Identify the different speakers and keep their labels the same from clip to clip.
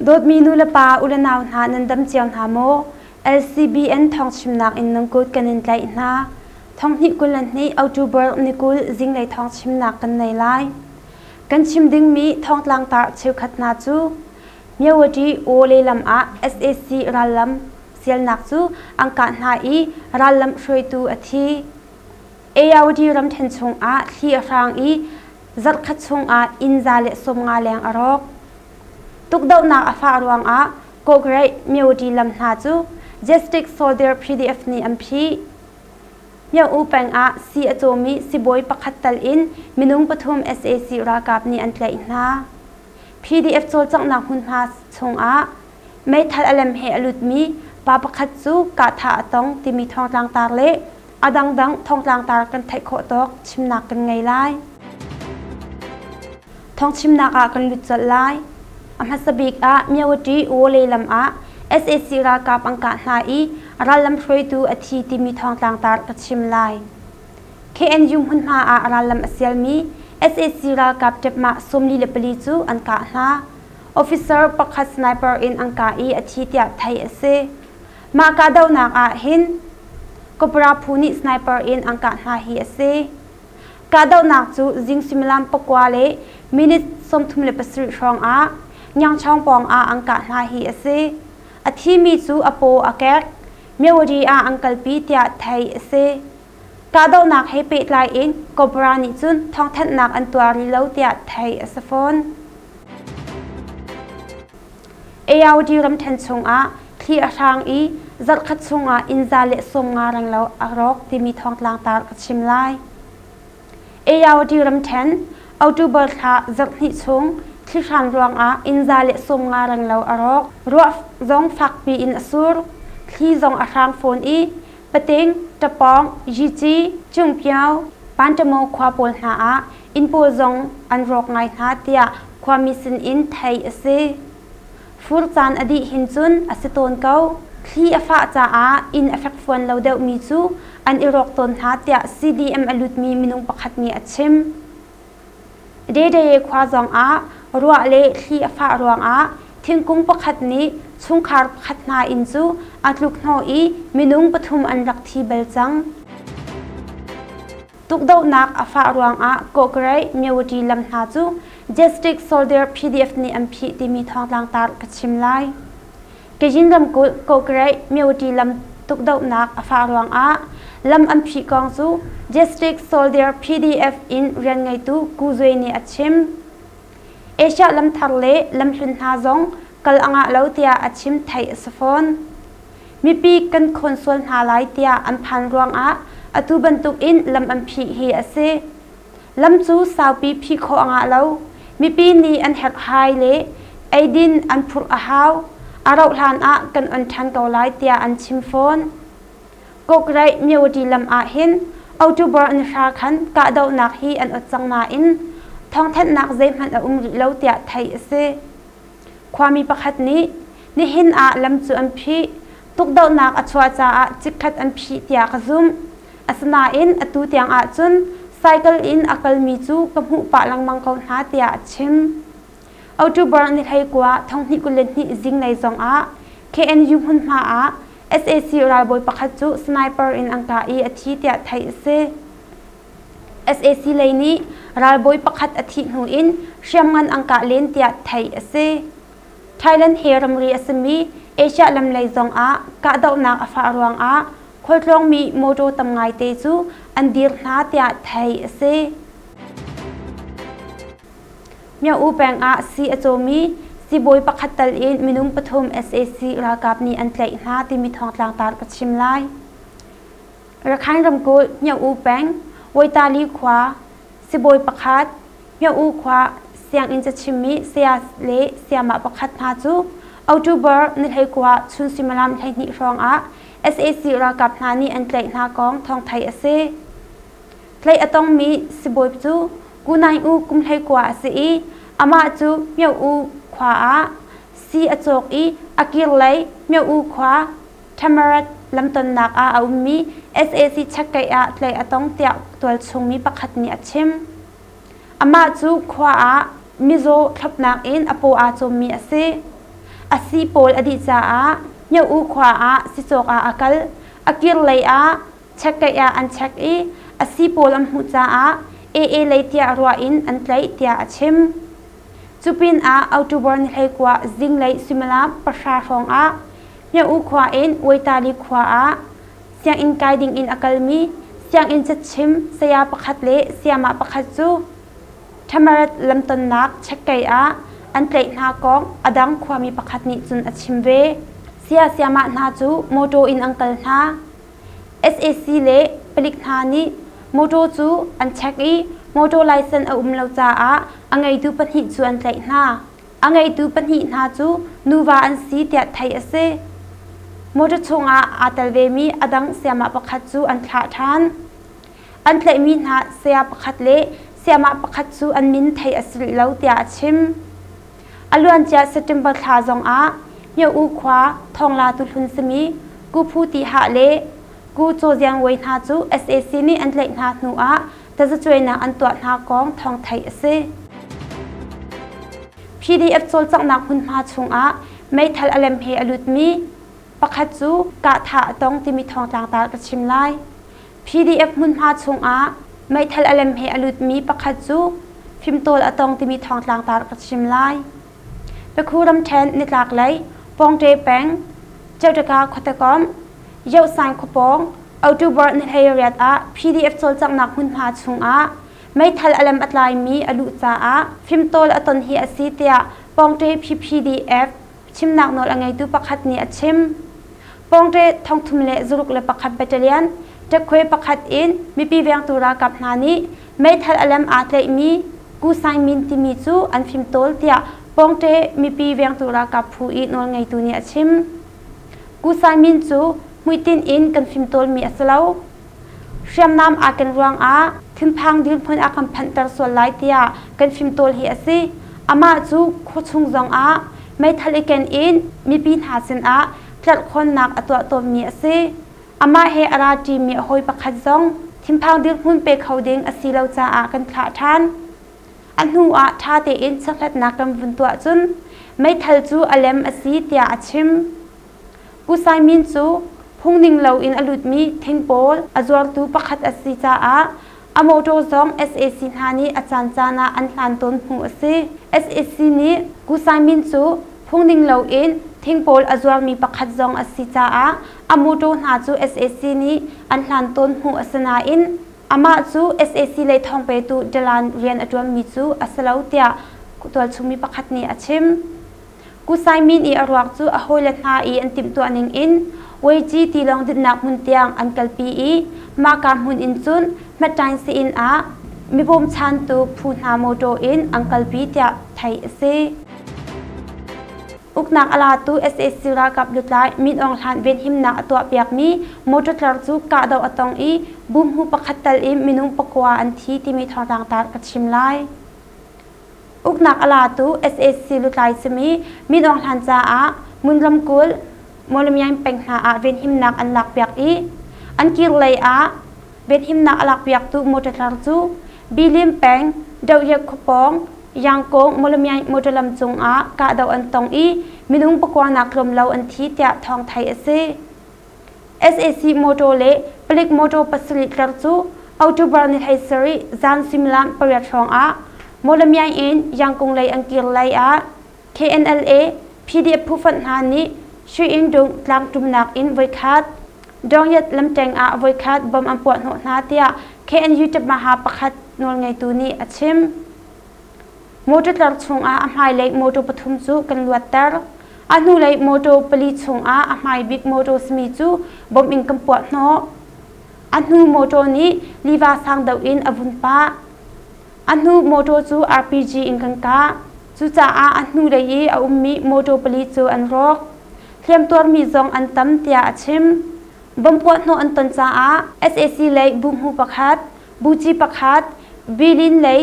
Speaker 1: Dawtmi nu le pa u le nau hna nan dam cio hna maw? LCBN thawngchimnak in nan kut kan in tlaih hna. Thonghnih 22 October ni 20 zinglei thawngchimnak kan nei lai. Kan chim dingmi thawngtlang tar cheukhat hna cu Myawaddy Wole lam ah sac rallam sialnak cu an kah hna i rallam hruaitu a thi. Ayawady ramṭhen chungah thli a hrang i zarhkhat chungah inn 150 leng a rawk. Tukdohnak a fah ruangah Kawkreih Myawaddy lam hna cu District Soldier PDF nih an phih. Myo-U peng ah sii a cawmi sibawi pakhat tal in minung pathum sac ralkap nih an tlaih hna. PDF cawlcanghnak hmunhma chungah meithal a lem he a lutmi pa pakhat cu kahthah a tong timi thawngtlang tar le a dangdang thawngtlang tar kan theih khawh tawk chimnak kan ngei lai. Thawngchimnak ah kan lut colh lai. A hmasa bik ah Myawaddy Wole lam ah sac ralkap an kah hna i rallam hruaitu a thi timi thawngtlang tar ka chim lai. KNU hmunhma ah rallam a sialmi sac ralkap ṭepmah 44 cu an kah hna. Officer pakhat sniper in an kah i a thi tiah theih a si. Mah kahdohnak ah hin Cobra phu nih sniper in an kah hna hi a si. Kahdohnak cu zing suimilam pakua le minute 37 hrawng ah Ngiangchawng pawng ah an kah hna hi a si. A thimi cu a paw a kek. Myawaddy ah an kalpi tiah theih a si. Kahdohnak he pehtlai in Cobra nih cun thawngthanhnak an tuah rih lo tiah theih a si fawn. Ayawady ramṭhen chungah thli a hrang i zarhkhat chungah inn 150 renglo a rawk timi thawngtlang tar ka chim lai. Ayawady ramṭhen October thla zarhhnih chung thlihran ruangah inn 150 renglo a rawk. Ruah zong fakpi in a sur. Thli zong a hrang fawn i Pating, Ṭapawng, Yici, Cungpio, Pantamo khua pawl hna ah inn pawl zong an rawk ngai hna tiah khuami sinin theih a si. Fur caan a dih hin cun a si tawn ko. Thli a fah caah inn a fekfuan lo deuhmi cu an i rawk tawn hna tiah CDM a lutmi minung pakhat nih a chim. Dedaye khua zongah ruah le thli a fah ruangah thingkung pakhat nih chungkhar pakhat hna inn cu a tluk hnawh i minung pathum an rak thi bal cang. Tukdohnak a fah ruangah Kawkreih Myawaddy lam hna cu District Soldier PDF nih an phih timi thawngtlang tar ka chim lai. Kajin ramkulh Kawkreih Myawaddy lam tukdohnak a fah ruangah lam an phih kong cu District Soldier PDF in rian ngeitu Ku Zwe nih a chim. Asia lamthar le lamhlun hna zong kal a ngah lo tiah a chim theih a si fawn. Mipi kan khawn sual hna lai tiah an phan ruangah atu bantukin lam an phih hi a si. Lam cu saupi phih khawh a ngah lo. Mipi nih an herhhai le eidin an phurh a hau. A rauh hlan ah kan on ṭhan ko lai tiah an chim fawn. Kawkreih Myawaddy lam ah hin October ni hra khan kahdohnak hi an ot cang nain thawngthanhnak zeihmanh a um rih lo tiah theih a si. Khuami pakhat nih, Nihin ah lam cu an phih. Tukdohnak a chuah caah chikkhat an phih tiah ka zumh. Asinain atu tiang ahcun cycle in a kalmi cu ka hmuh pah lengmang ko hna tiah a chim. October ni 19 2022 zinglei zongah KNU hmunhma ah sac ralbawi pakhat cu sniper in an kah i a thi tiah theih a si. Sac lei nih ralbawi pakhat a thih hnu in hriamngan an kah len tiah theih a si. Thailand he ramri a simi Asia lam lei zongah kahdohnak a fah ruangah khualtlawngmi mawṭaw tam ngaite cu an dir hna tiah theih a si. Myo-U peng ah sii a cawmi sibawi pakhat tal in minung pathum sac ralkap nih an tlaih hna timi thawngtlang tar ka chim lai. Rakhine ramkulh Myo-U peng Waitali khua sibawi pakhat Myo-U khua sianginn cachimmi saya le sayamah pakhat hna cu October ni 19 chun suimilam 12 hrawng ah sac ralkap hna nih an tlaih hna kong thawng theih a si. Tlaih a tongmi sibawi cu Ku Naing U kum 19 a si i amah cu Myo-U khua ah sii a cawk i a kirlei Myo-U khua Tamarat lamtonnak ah a ummi sac chekkeih ah tlaih a tong tiah tualchungmi pakhat nih a chim. Amah cu khua ah mizaw thlopnak in a paw aa cawmmi a si. A sii pawl a dih caah Nyo-U khua ah sicawk ah a kal. A kir lei ah chekkeih ah an chek i a sii pawl an hmuh caah AA lei tiah ruah in an tlaih tiah a chim. Cu pinah October ni 19 zinglei suimilam 9 hrawng ah Nyo-U khua in Waitali khua ah sianginn kai ding in a kalmi sianginn cachim saya pakhat le sayamah pakhat cu Thamarat lamtonnak chekkei ah an tlaih hna kong a dang khuami pakhat nih cun a chim ve. Saya sayamah hna cu mawṭaw in an kal hna. Sac le palik hna nih mawṭaw cu an check i mawṭaw license a um lo caah a ngeitu pahnih cu an tlaih hna. A ngeitu pahnih hna cu nuva an si tiah theih a si. Mawṭaw chungah aa tel vemi a dang sayamah pakhat cu an thlah ṭhan. An tlaihmi hna saya pakhat le sayamah pakhat cu an min theih a si rih lo tiah a chim. A luancia September thla zongah Myo-U khua thawngla tuhlun simi Ku Phu Ti Hah le Ku Caw Ziang Wei hna cu sac nih an tlaih hna hnu ah tazacuainak an tuah hna kong thawng theih a si. PDF cawlcanghnak hmunhma chungah meithal a lem he a lutmi pakhat cu kahthah a tong timi thawngtlang ta ka chim lai. PDF hmunhma chungah meithal a lem he a lutmi pakhat cu fimtawl a tong timi thawngtlang tar ka chim lai. Pakhu ramṭhen nitlak lei Pawngṭe peng Ceutaka khuatekom Yohsaing khuapawng October ni 18 ah PDF cawlcanghnak hmunhma chungah meithal a lem a tlaimi a luh caah fimtawl a ton hi a si tiah Pawngṭe PPDF chimnak nawl a ngeitu pakhat nih a chim. Pawngṭe 31 Battalion ṭekhuai pakhat in mipi vengtu ralkap hna nih meithal a lem aa tlaihmi Ku Saing Min timi cu an fimtawl tiah Pawngṭe mipi vengtu ralkap phu i nawlngeitu nih a chim. Ku Saing Min cu hmuitinh in kan fimtawlmi a si lo. Hriamnam aa ken ruangah thinphang dirhmun a kan phanhter sual lai tiah kan fimtawl hi a si. Amah cu khuachung zongah meithal i ken in mipi hna sinah tlerhkhawnnak a tuah tawnmi a si. Amah he a ra ṭimi a hawi pakhat zong thinphang dirhmun pe kho ding a si lo caah kan thlah ṭhan. A hnu ah ṭha tein chekhlatnak kan vun tuah cun meithal cu a lem a si tiah a chim. Pu Sai Min cu phungning loin a lutmi thing pawl a zuartu pakhat a si caah a mawṭaw zong sac hna nih a caancaan ah an hlan tawn hnu a si. Sac nih Pu Sai Min cu phungning loin thing pawl a zuarmi pakhat zong a si caah a mawṭaw hna cu sac nih an hlan tawn hnu a si nain amah cu sac lei thawngpetu dalan rian a ṭuanmi cu a si lo tiah tualchungmi pakhat nih a chim. Kusai min i a ruak cu a hawile hna i an timhtuah ning in Weici tilawng dinhnak hmun tiang an kalpi i mahka hmun in cun Hmatṭaing sii-inn ah mibawmchantu phu hna mawṭaw in an kalpi tiah theih a si. Uknak a latu sac ralkap lutlai Min Aung Hlaing venhimnak a tuahpiakmi mawṭaw tlar cu kahdoh a tong i bumhu pakhat tal in minung pakua an thi timi thawngtlang tar ka chim lai. Uknak a latu sac lutlai simi Min Aung Hlaing caah Ngun ramkulh Mawlamyaing peng hna ah venhimnak an lakpiak i an kirlei ah venhimnak a lakpiaktu motor tlar cu Bilim peng Dohyak khuapawng Yangkong Mawlamyaing motor lam cungah kahdoh an tong i minung pakua nak tlawm lo an thi tiah thawng theih a si. Sac motor le palik motor pasarih tlar cu October ni 17 zan suimilam 8 hrawng ah Mawlamyaing in Yangkung lei an kir lai ah KNLA PDF phufonh hna nih Sui-Indung tlangṭumnak in voikhat, Dongyat lamṭeng ah voikhat bom an puahhnawh hna tiah KNU Ṭapmaha pakhat nawlngeitu nih a chim. Motor tlar chungah a hmailei motor pathum cu kan luatter. A hnulei motor pali chungah a hmai bik motor simi cu bom in kan puah hnawh. A hnu motor nih liva sang deuh in a vun pah. A hnu motor cu RPG in kan kah. Cucaah a hnulei i a ummi motor pali cu an rawk. Hliamtuarmi zong an tam tiah a chim. Bom puah hnawh an ton caah sac lei buhmu pakhat, buci pakhat, bilin lei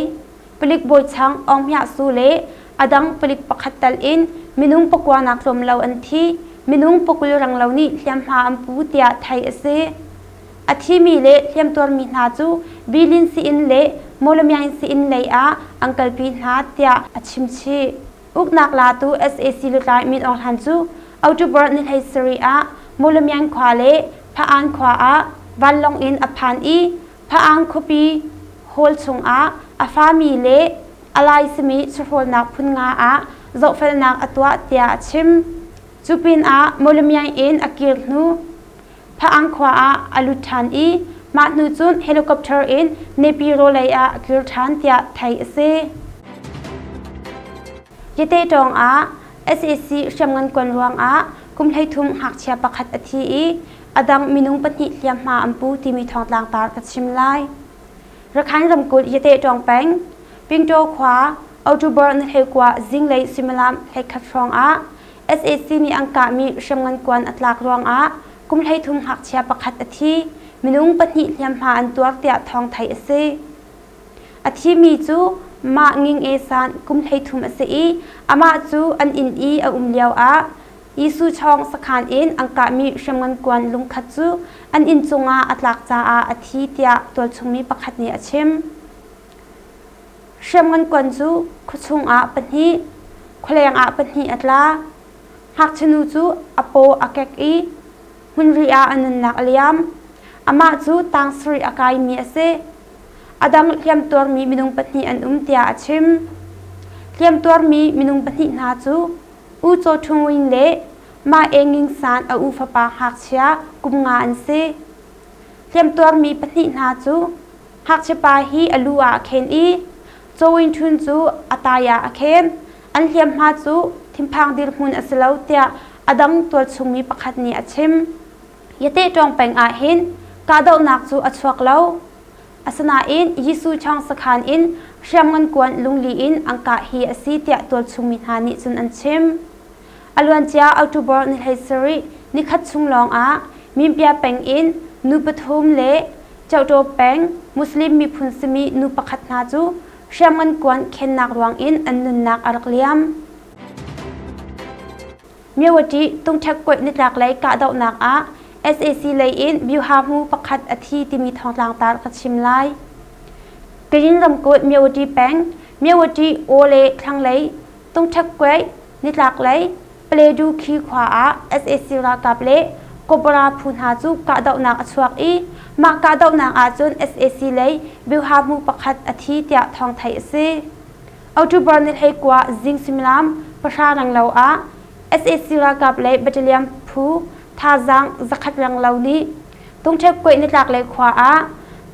Speaker 1: palik bawi chang Aung Hmya Su le a dang palik pakhat tal in minung pakua nak tlawm lo an thi. Minung pakul rang lo nih hliamhma an pu tiah theih a si. A thimi le hliamtuarmi hna cu Bilin sii-inn le Mawlamyaing sii-inn lei ah an kalpi hna tiah a chim chih. Uknak latu sac lutlai Min Aung Hlaing cu October ni 17 ah Mawlamyine khua le Pha-an khua ah vanlawng in a phan i Pha-an khuapi hall chungah a fami le a lai simi chawhrawlnak phun nga ah zohfelnak a tuah tiah a chim. Cu pinah Mawlamyine in a kir hnu Pha-an khua ah a lut ṭhan i mah hnu cun helicopter in Nepiro lei ah a kir ṭhan tiah theih a si. Yate ṭawng ah sac hriamngan kuan ruangah kum 13 ngakchia pakhat a thi i a dang minung pahnih hliamhma an pu timi thawngtlang tar ka chim lai. Rakhine ramkulh Yate ṭawng peng Pingtaw khua October ni 19 zinglei suimilam 11 hrawng ah sac nih an kahmi hriamngan kuan a tlak ruangah kum 13 ngakchia pakhat a thi, minung pahnih hliamhma an tuar tiah thawng theih a si. A thimi cu mah Nging E San kum 13 a si i amah cu an inn i a um lioah Jesuh chawng sakhan in an kahmi hriamngan kuan lungkhat cu an inn cungah a tlak caah a thi tiah tualchungmi pakhat nih a chim. Hriamngan kuan cu khuachung ah pahnih, khualeng ah pahnih a tla. Ngakchia cu a paw a kek i hmunri ah a nunnak a liam. Amah cu tang sarih a kaimi a si. A dang hliamtuarmi minung pahnih an um tiah a chim. Hliamtuarmi minung pahnih hna cu U Caw Ṭhung Win le Mah Eng Nging San a u fapa ngakchia kum nga an si. Hliamtuarmi pahnih hna cu Ngakchiapa hi a lu ah a khen i Cawin Ṭhun cu a tai ah a khen. An hliamhma cu thinphang dirhmun a si lo tiah a dang tualchungmi pakhat nih a chim. Yate ṭawng peng ah hin kahdohnak cu a chuak lo. Asinain Jesuh chawng sakhan in hriamngan kuan lungli in an kah hi a si tiah tualchungmi hna nih cun an chim. A luancia October ni 17 nikhat chung lawngah Minpia peng in nu pathum le Cohtaw peng Muslim miphun simi nu pakhat hna cu hriamngan kuan khennak ruangin an nunnak a rak liam. Myawaddy tungṭhek kuaih nitlaklei kahdohnak ah sac lei in Byuha-hmu pakhat a thi timi thawngtlang tar ka chim lai. Kayin ramkulh Myawaddy peng Myawaddy aw le thlanglei tungṭhek kuaih nitlaklei Paledu khi khua ah sac ralkap le Kobra phu hna cu kahdohnak a chuak i mah kahdohnak ahcun sac lei Byuha-hmu pakhat a thi tiah thawng theih a si. October ni 19 zing suimilam pahra renglo ah sac ralkap le battalion phu thazaang zakhat renglo nih Tungṭhep kuaih nitlaklei khua ah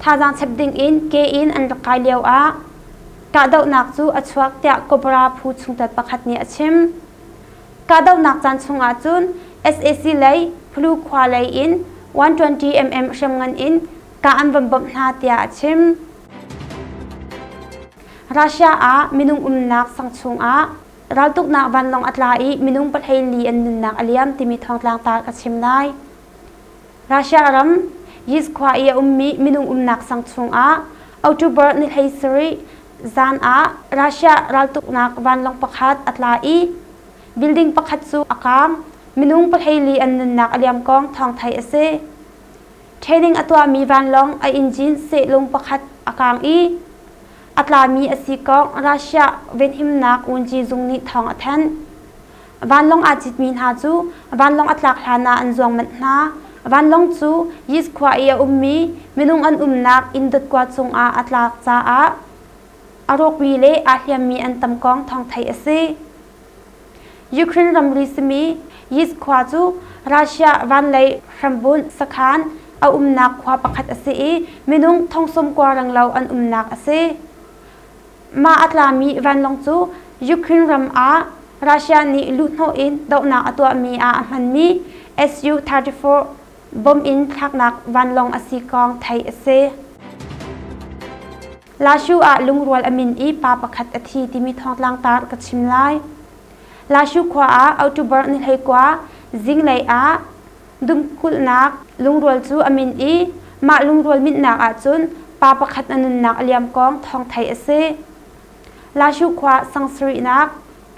Speaker 1: thazaang chep ding in ke in an rak kai lio ah kahdohnak cu a chuak tiah Cobra phu chungtel pakhat nih a chim. Kahdohnak caan chung ahcun sac lei Phalu khua lei in 120 mm hriamngan in kah an van bawmh hna tiah a chim. Russia ah minung umnak sang chungah raltuknak vanlawng a tla i minung 14 an nunnak a liam timi thawngtlang ta ka chim lai. Russia ram Yis khua i a ummi minung umnak sang chungah October ni 17 zan ah Russia raltuknak vanlawng pakhat a tla i building pakhat cu a kaang. Minung 14 an nunnak a liam kong thawng theih a si. Training a tuahmi vanlawng a engine sehlung pakhat a kaang i a tlami a si kong Russia venhimnak vunci zung nih thawng a thanh. Vanlawng aa citmi hna cu vanlawng a tlak hlan ah an zuang manh hna. Vanlawng cu Yis khua i a ummi minung an umnak inn dotkua cungah a tlak caah a rawkmi le aa hliammi an tam kong thawng theih a si. Ukraine ramri simi Yis khua cu Russia vanlei hrambunh sakhan a umnak khua pakhat a si i minung 90,000 renglo an umnak a si. Mah a tlami vanlawng cu Ukraine ram ah Russia nih luhhnawh in dohnak a tuahmi ah a hmanmi Su-34 bom in thlaknak vanlawng a si kong theih a si. Lashu ah lungrual a min i pa pakhat a thi timi thawngtlang tar ka chim lai. Lashu khua ah October ni 19 zinglei ah dumkulhnak lungrual cu a min i mah lungrual minhnak ahcun pa pakhat a nunnak a liam kong thawng theih a si. Lashu khua sangsarihnak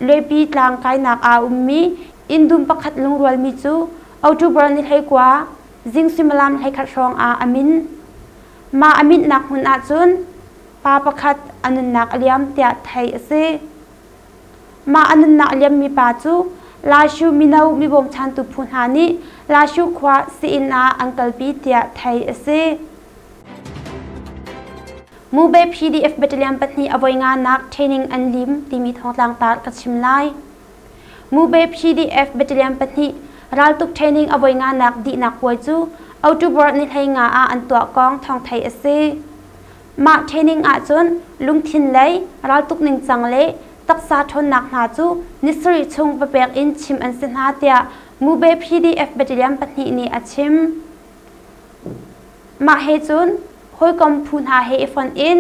Speaker 1: Luaipi tlang kainak ah a ummi inn dum pakhat lungrualmi cu October ni 19 zing suimilam 11 hrawng ah a min. Mah a minhnak hmun ahcun pa pakhat a nunnak a liam tiah theih a si. Mah a nunnak a liammi pa cu Lashu mino mibawmchantu phu hna nih Lashu khua sii-inn ah an kalpi tiah theih a si. Mube PDF Battalion pahnih a voi nganak training an lim timi thawngtlang tar ka chim lai. Mube PDF Battalion pahnih raltuk training a voi nganak dihnak puai cu October ni 15 ah an tuah kong thawng theih a si. Mah training ahcun lungthin lei raltuk ningcang le taksa ṭhawnnak hna cu ni sarih chung papek in chim an si hna tiah Mube PDF Battalion pahnih nih a chim. Mah he cun hawikom phu hna he i fonh in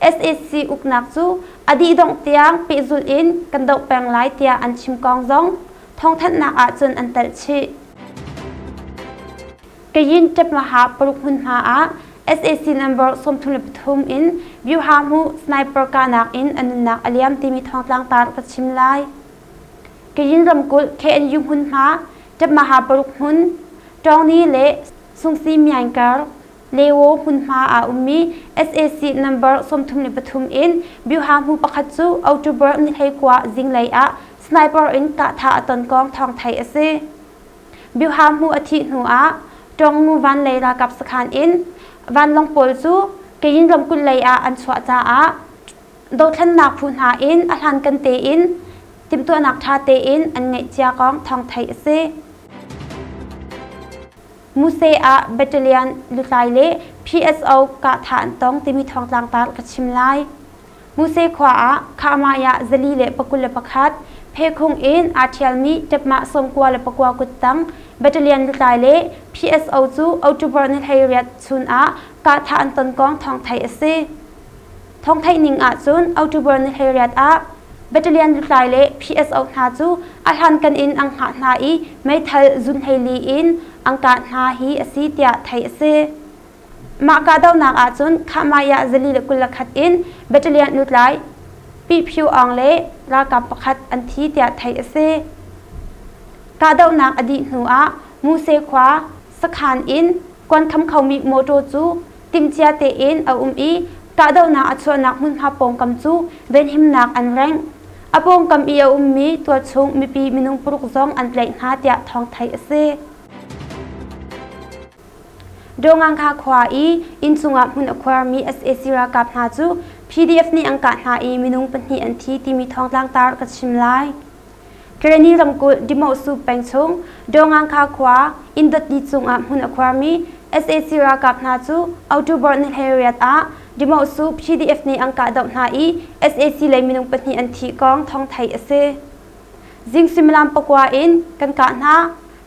Speaker 1: sac uknak cu a dihdongh tiang pehzulh in kan doh peng lai tiah an chim kong zong thawngthanhnak ahcun an telh chih. Kayin Ṭepmaha paruk hmunhma ah sac number 33 in Byuha hmu sniper kahnak in a nunnak a liam timi thawngtlang tar ka chim lai. Kayin ramkulh KNU hmunhma Ṭepmaha paruk hmun Ṭawngni le Sungsi Myaingkar Lewo hmunhma ah ummi sac number 33 in Byuha hmu pakhat cu October ni 19 zinglei ah sniper in kahthah a ton kong thawng theih a si. Byuha hmu a thih hnu ah Ṭawngnu vanlei ralkap sakhan in vanlawng pawl cu Kayin ramkulh lei ah an chuah caah dothlennak phu hna in a hlankan tein timhtuahnak ṭha tein an ngeih cia kong thawng theih a si. Muse ah battalion lutlai le PSO kahthah an tong timi thawngtlang tar ka chim lai. Muse khua ah Khahmai ah 421 Phekhung in aa ṭhialmi Ṭepmah 99 kuttang battalion lutlai le PSO cu October ni 18 chun ah kahthah an ton kong thawng theih a si. Thawng theih ning ahcun October ni 18 ah battalion lutlai le PSO hna cu a hlankan in an hngah hna i meithal zun hleili in an kah hna hi a si tiah theih a si. Mah kahdohnak ahcun Khahmai ah 421 in battalion lutlai Pi Phyu Aung le ralkap pakhat an thi tiah theih a si. Kahdohnak a dih hnu ah Muse khua sakhan in kuankham khomi mawṭaw cu timhcia tein a um i kahdohnak a chuahnak hmunhma pawngkam cu venhimnak an rengh. A pawngkam i a ummi tualchung mipi minung paruk zong an tlaih hna tiah thawng theih a si. Dawngangkha khua i inn chungah hmun a khuarmi sac ralkap hna cu PDF nih an kah hna i minung pahnih an thi timi thawngtlang tar ka chim lai. Karenni ramkulh Dimohsu peng chung Dawngangkha khua inn dotli cungah hmun a khuarmi sac ralkap hna cu October ni 18 ah Dimohsu PDF nih an kahdoh hna i sac lei minung pahnih an thih kong thawng theih a si. Zing suimilam pakua in kan kah hna.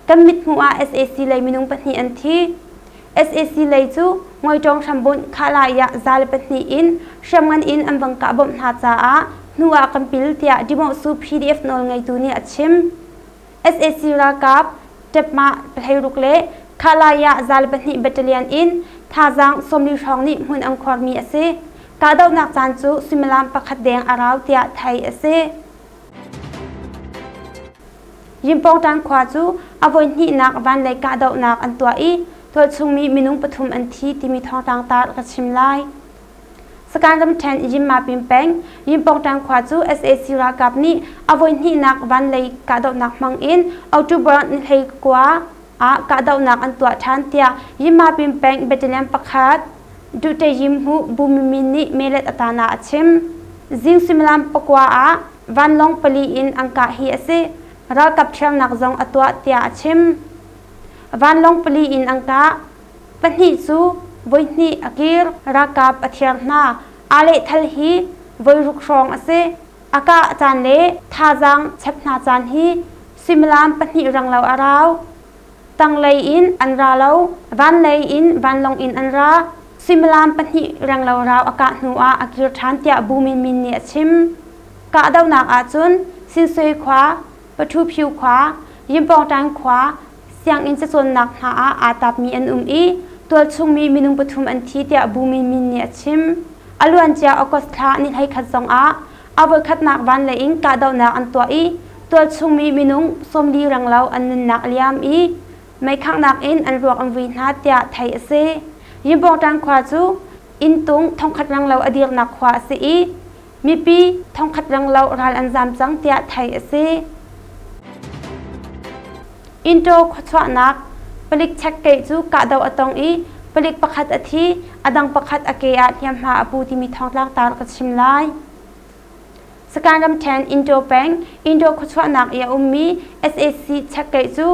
Speaker 1: Kan mithmuh ah sac lei minung pahnih an thi. Sac lei cu Ngawiṭawng hrambunh Khahlai ah 102 in hriamngan in an vang kah bawmh hna caah hnu ah kan pil tiah Dimohsu PDF nawlngeitu nih a chim. Sac ralkap Ṭepmah pahleiruk le Khahlai ah 102 battalion in thazaang 40 hrawng nih hmun an khuarmi a si. Kahdohnak caan cu suimilam pakhat deng a rau tiah theih a si. Yimpawngṭan khua cu a voihnihnak vanlei kahdohnak an tuah i tualchungmi minung pathum an thi timi thawngtlang tar ka chim lai. Sakan ramṭhen Yinmapin peng Yimpawngṭan khua cu sac ralkap nih a voihnihnak vanlei kahdohnak hmang in October ni 19 ah kahdohnak an tuah ṭhan tiah Yinmapin peng battalion pakhat Dute Yimhu Bumimin nih melet a tan ah a chim. Zing suimilam pakua ah vanlawng pali in an kah hi a si. Ralkap ṭhialnak zong a tuah tiah a chim. Vanlawng pali in an kah. Pahnih cu voihnih a kir. Ralkap a thiar hna. Aa lehthal hi voiruk hrawng a si. A kah caan le thazaang chep hna caan hi suimilam pahnih renglo a rau. Tanglei in an ra lo, vanlei in vanlawng in an ra. Suimilam pahnih renglo rau a kah hnu ah a kir ṭhan tiah Bu Min Min nih a chim. Kahdohnak ahcun Sinsui khua, Paṭhuphiu khua, Yimpawngṭan khua, sianginn cacawnnak hna ah aa tapmi an um i tualchungmi minung pathum an thi tiah Bu Min Min nih a chim. A luancia August thla ni 11 zong ah a voikhatnak vanlei in kahdohnak an tuah i tualchungmi minung 40 renglo an nunnak a liam i meikhanghnak in an ruak an vui hna tiah theih a si. Yimpawngṭan khua cu inntung thongkhat renglo a dirnak khua a si i. Mipi thongkhat renglo ral an zaam cang tiah theih a si. Intaw khuachuahnak palik chekkeih cu kahdoh a tong i palik pakhat a thi, a dang pakhat a ke ah hliamhma a pu timi thawngtlang tar ka chim lai. Sakae ramṭhen Intaw peng Intaw khuachuahnak i a ummi sac chekkeih cu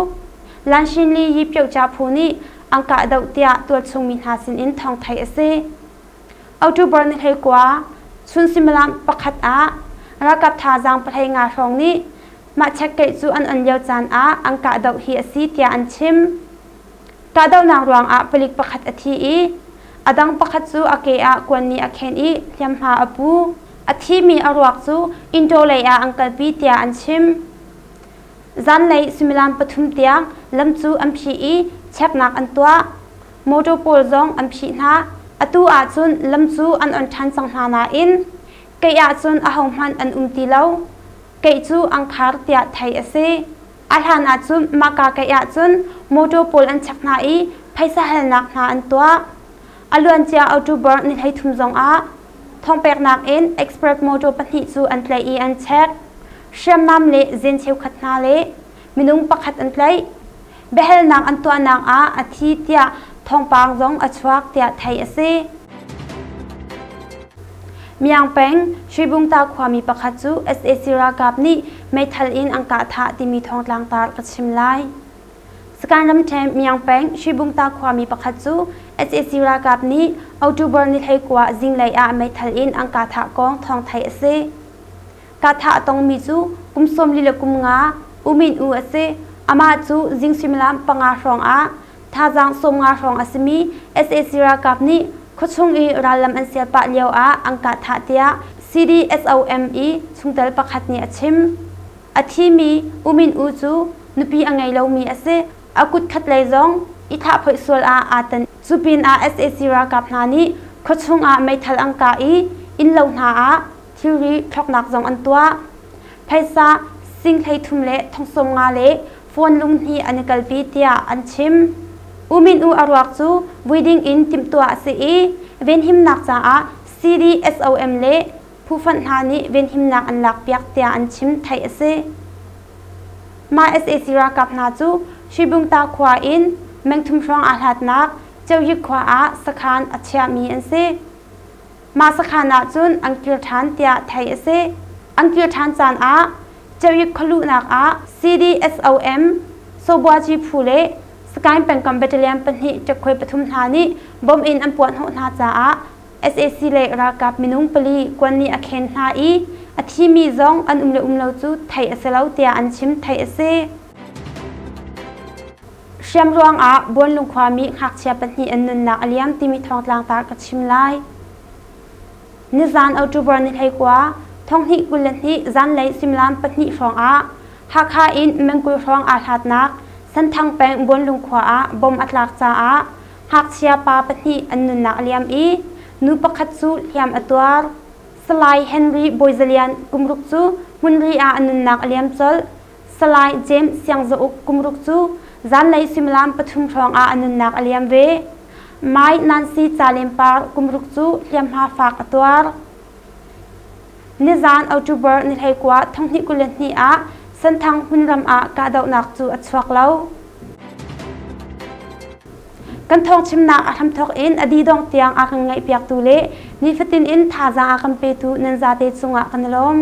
Speaker 1: Lanshinli Yipyohca phu nih an kahdoh tiah tualchung mi hna sinin thawng theih a si. October ni 19 chun suimilam pakhat ah ralkap thazaang 15 hrawng nih mah chekkeih cu an on lio caan ah an kahdoh hi a si tiah an chim. Kahdohnak ruangah palik pakhat a thi i a dang pakhat cu a ke ah kuan nih a khen i hliamhma a pu. A thimi a ruak cu Intaw lei ah an kalpi tiah an chim. Zanlei suimilam pathum tiang lam cu an phih i cheknak an tuah. Motor pawl zong an phih hna. Atu ahcun lam cu an on ṭhan cang hna nain kei ahcun ahohmanh an um ti lo. Kei cu an khar tiah theih a si. A hlan ahcun mahka keih ahcun motor pawl an chek hna i phaisa halnak hna an tuah. A luancia October ni 33 zongah thawngpeknak in expert motor pahnih cu an tlaih i an chek. Hriamnam le zen cheukhat hna le minung pakhat an tlaih. Biahalnak an tuahnak ah a thi tiah thawngpang zong a chuak tiah theih a si. Miang peng Shribungta khuami pakhat cu sac ralkap nih meithal in an kah thah timi thawngtlang tar ka chim lai. Sakae ramṭhen Miang peng Shribungta khuami pakhat cu sac ralkap nih October ni 19 zinglei ah meithal in an kah thah kong thawng theih a si. Kah thah a tongmi cu kum 40 le kum nga U Min U a si. Amah cu zing suimilam panga hrawng ah Thazaang 50 hrawng a simi sac ralkap nih khuachung i rallam an sial pah lio ah an kah thah tiah CDSOM i chungtel pakhat nih a chim. A thimi U Min U cu nupi a ngei lomi a si. A kut khatlei zong i thlahphoih sual ah aa tan. Cu pinah sac ralkap hna nih khuachung ah meithal an kah i innlo hna ah thilri thloknak zong an tuah. Phaisa sing 33 le thong 50 le phone lung hnih an i kalpi tiah an chim. U Min U a ruak cu vui ding in timhtuah a si i venhimnak caah CDSOM le phufonh hna nih venhimnak an lakpiak tiah an chim theih a si. Mah sac ralkap hna cu Shibungta khua in mengthum hrawng aa hlatnak Ceoyik khua ah sakhan a chiahmi an si. Mah sakhan ah cun an kir ṭhan tiah theih a si. An kir ṭhan caan ah Ceoyik khualuhnak ah CDSOM, Sawbuaci phu le Sakaing pengkomh battalion pahnih ṭekhuai pathum hna nih bomb in an puahhnawh hna caah sac le ralkap minung pali kuan nih a khen hna i a thimi zong an um le um lo cu theih a si lo tiah an chim theih a si. Hriam ruangah Buanlung khuami ngakchia pahnih an nunnak a liam timi thawngtlang tar ka chim lai. Nizan October ni 19, 2022 zanlei suimilam pahnih hrawng ah Hakha in mengkul hrawng aa hlatnak Senthang peng Buanlung khua ah bom a tlak caah ngakchia pa pahnih an nunnak a liam i nu pakhat cu hliam a tuar. Salai Henry Bawizalian kum ruk cu hmunri ah a nunnak a liam colh. Salai James Siangzauk kum ruk cu zanlei suimilam pathum hrawng ah a nunnak a liam ve. Mai Nancy Calempar kum ruk cu hliamhma fak a tuar. Nizan October ni 19 2022 ah Senthang hmunram ah kahdohnak cu a chuak lo. Kan thawngchimnak a hramthawk in a didong tiang a kan ngaihpiaktu le nifatin in thazaang a kan petu nan zate cungah kan i lawm.